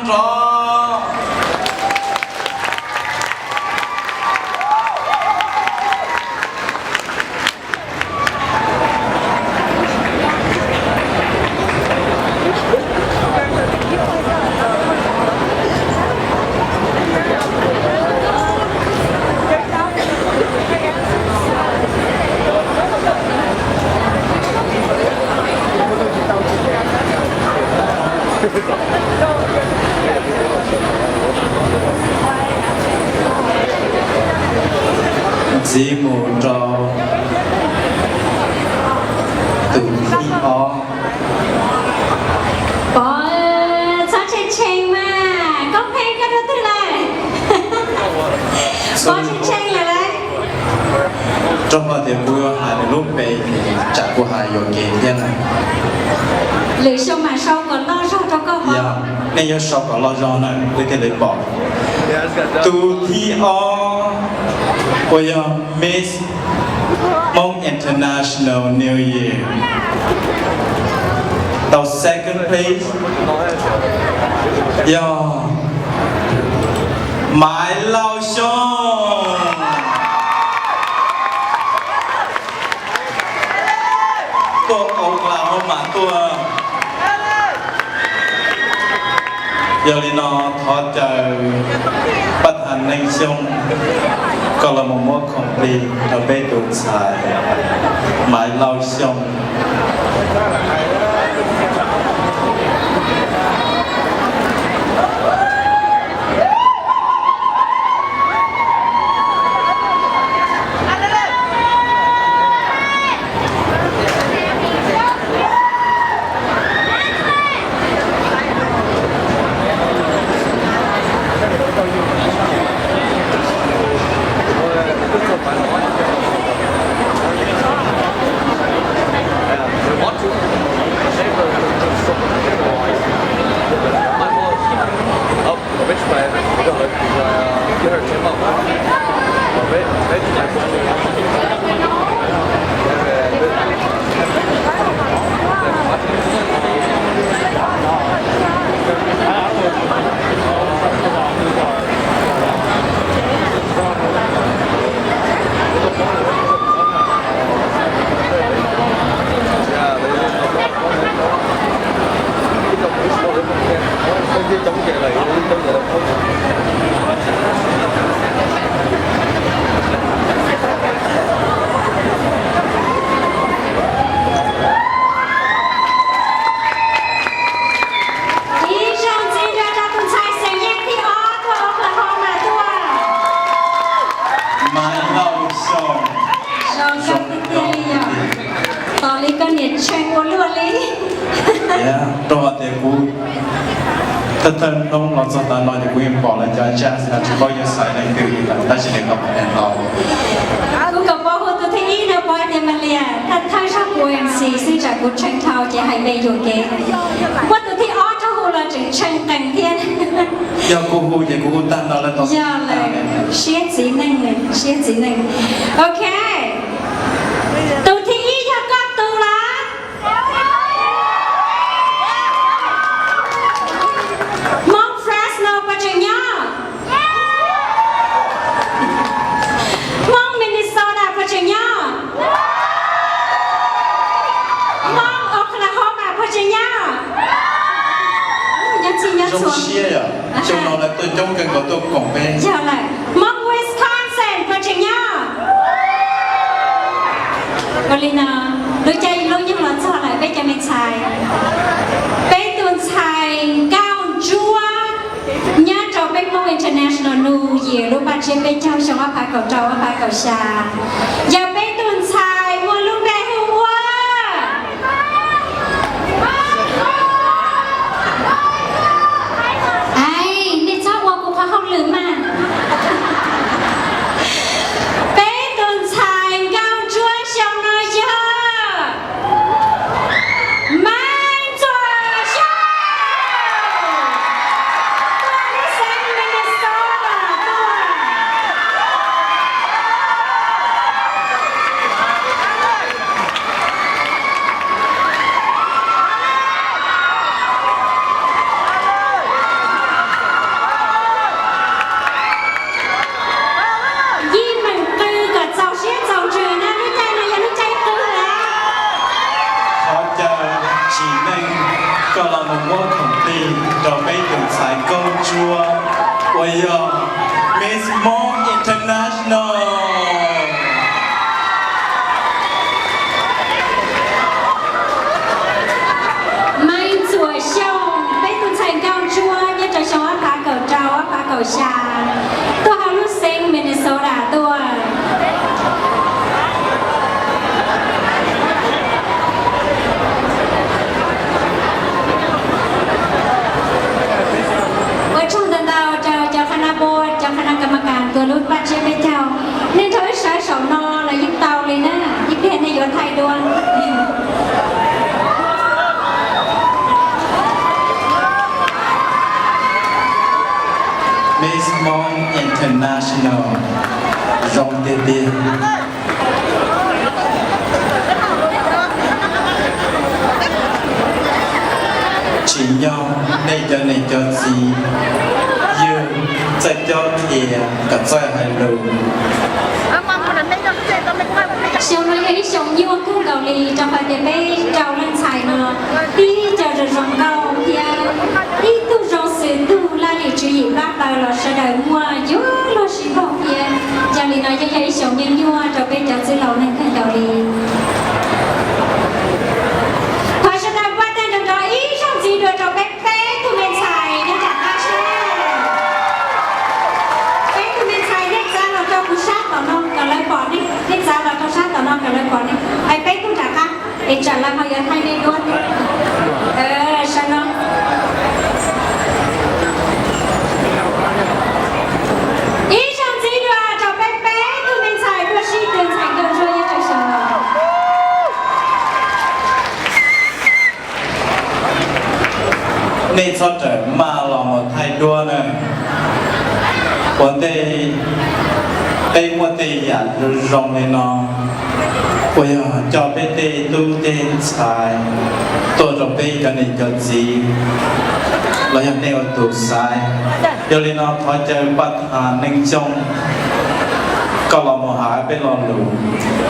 nrov. Ntxiv mus rau tus thib ob. Pov, txhob tshee tshee mas, Koob Pheej koj dua twg lawm? Pov tshee tshee lawm lauj. Rau qhov tias kuv yuav hais nws lub npe, tsam kuv hais yuam kev thiab na. Lwm xyoo mam sau kom loj zog rau koj pom. Yog, nej yuav sau kom loj zog na, peb thiaj li pom. Tus thib ob uas yog Miss Hmong International New Year tau second place yog Maiv Lauj Xyooj. Tuaj Oklahoma tuaj. Yog li no thov caw Paj Thas Neej Xyooj koj los mus muab khoom plig rau peb tus ntxhais Maiv Lauj Xyooj. Ib zaug ntxiv nrog rau tus ntxhais xeem Yeej thib ob tuaj Oklahoma tuaj. Maiv Lauj Xyooj. Zoo kawg tiag tiag li yom. Tos li koj niam tshee ua luaj li. Rau qhov tias kuv thawj thawj hnub los txog tav no ces kuv yeej pom lawv cov judge no tsis paub yuav xaiv leej twg li lawm, tab sis nws tau pom tau. Kuv kom Pov hu tus thib ib no Pov hais tias Malia, thawj thawj zaug kuv M C xwb tsam kuv tshee dhau ces hais npe yuam kev. Muab tus thib ob rau hu los tseem tshee qees thiab. Yog kuv hu ces kuv hu tag no lawm. Yog lawm, siab txiv neej, siab txiv neej. Ok, tus thib ib yog koj tus lawm. Hmoob Fresno puas tseem nyob? Hmoob Minnesota puas tseem nyob? Hmoob Oklahoma puas tseem nyob? Nyob txhij nyob txhua. Xyoo no lawv tuaj coob kawg nkaus tuaj koom peb. Yog lawm. Hmoob Wisconsin puas tseem nyob? Ua li no, lub caij lub nyoog los txog lawm peb cov me ntxhais. Peb tus ntxhais nkauj ntsuab nyob rau peb Hmoob International New Year lub paj tsiab peb caug xyoo ob phav kaum rau ob phav kaum xya, yog peb tus ntxhais muaj lub npe hu ua Aib, nej txhob ua kuv qhov hauj lwm mas. Peb tus ntxhais nkauj ntsuab xyoo no yog Maiv Ntxuam Xyooj, tuaj lub xeev Minnesota tuaj. Yog Miss Hmoob International. Maiv Txuam Xyooj, peb tus ntxhais nkauj ntsuab nyob rau xyoo ob phav kaum rau ob phav kaum xya, tuaj hauv lub xeev Minnesota tuaj. Ua tsaug ntau ntau rau cov qhab nab npua, cov qhab nab kas mas kas tuav lub paj tsiab peb caug. Nej nrog wb sawv saum no los yeej tau li na, ib pliag nej yuav thaij dua. Miss Hmoob International, zoo tiag tiag. Tsim nyog nej cov niam cov txiv yug txawj cob qhia kom txawj hais lus. Xyoo no yog ib xyoo nyuaj kawg nkaus li rau qhov tias peb rau leej ntxhais no tib co zoo zoo nkauj thiab ib tug zoo xws tug laj lim tswv yim pab paws los sawv daws muaj yuav luag sib npaug thiab. Yog li no yeej yog ib xyoo nyuaj nyuaj rau peb cov txwj laus neeg kawg nkaus li. Thov sawv daws npuaj teg nrov nrov ib zaug ntxiv dua rau peb peb tug me ntxhais nyob nram qab seb. Peb tug me ntxhais nej txav los rau kuv sab tom no kom lawv pom nej, nej txav los rau sab tom no kom lawv pom nej. Es peb tug nram qab es tsam lawv ho yuav thaij nej duab. Sawv no. Ib zaug ntxiv dua rau peb peb tug me ntxhais dua sib tw ntxhais nkauj ntsuab nyob rau saum no. Nej txhob rawm maj los mus thaij duab na. Ua ntej peb muaj tej yam zoo zoo li no, uas yog coj peb tej tub tej ntxhais tuaj rau peb cov niam cov txiv, los yog nej ua tus xaiv. Yog li no thov caw Paj Thas Neej Xyooj koj los mus hais peb lo lus.